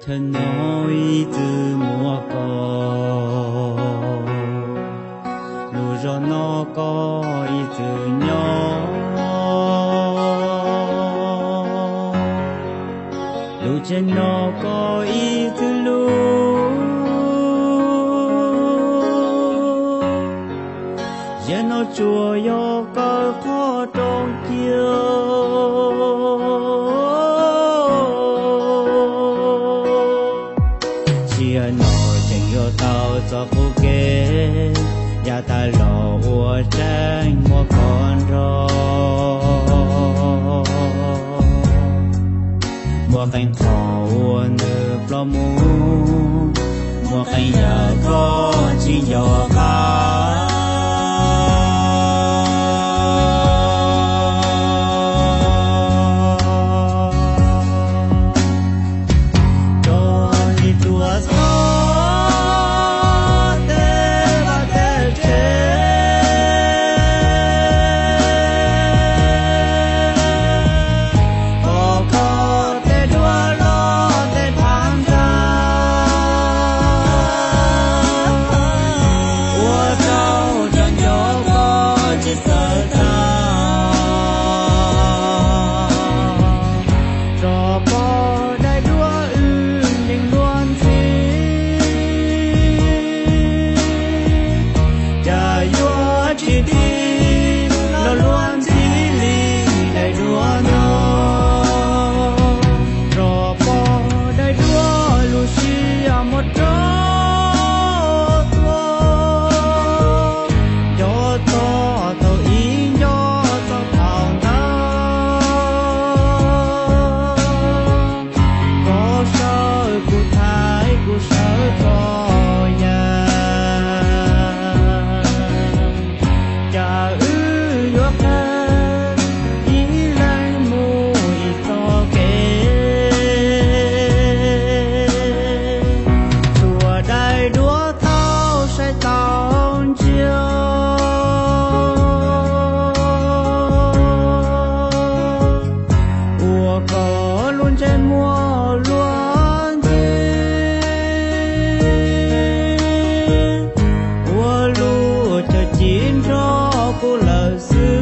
Thawj no ib txwm muaj koj, lub zos no koj ib txwm nyob, lub tsev no koj ib txwm lub. Zaum no tsuas yog koj qhov rooj cia. Tsiaj no tseem yuav tau txoj qub kev, yav tag los ua tseeb muaj koj nrog. Muaj qee qhov uas nws ploj mus, muaj qee yam koj tsis nco qab. Rau ntsis tuaj txog tej vaj tej tsev, pom koj tej duab loj tej phav ntsa, ua rau cov nco koj tsis txawj tag. Rov pom daim duab wb ncees luag ntxhi, cas yuav tsis dim los luag ntxhi li daim duab no. Rov pom daim duab lub siab muab rau tuag, nco txog thaum ub nco txog thaum ntawd. Koj sawv kuv thaiv kuv sawv txog yam, cas wb yuav qheb ib leeg mus ib txoj kev. Tsuas daim duab tau saib tau ntsia, ua koj lub ntsej muag luag ntxhi, ua lub caug ci nrog kuv lawm xwb.